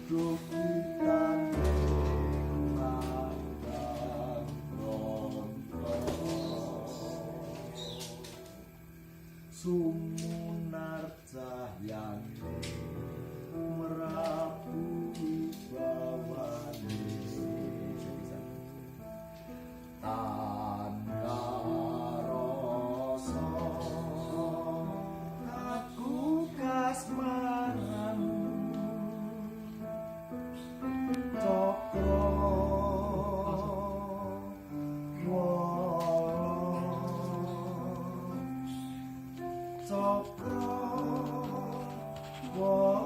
Duh witaning pandang bronto, sumunar cahyane merabu wibawane tanpa rasa aku kasmaran. Cakra wala, cakra wala.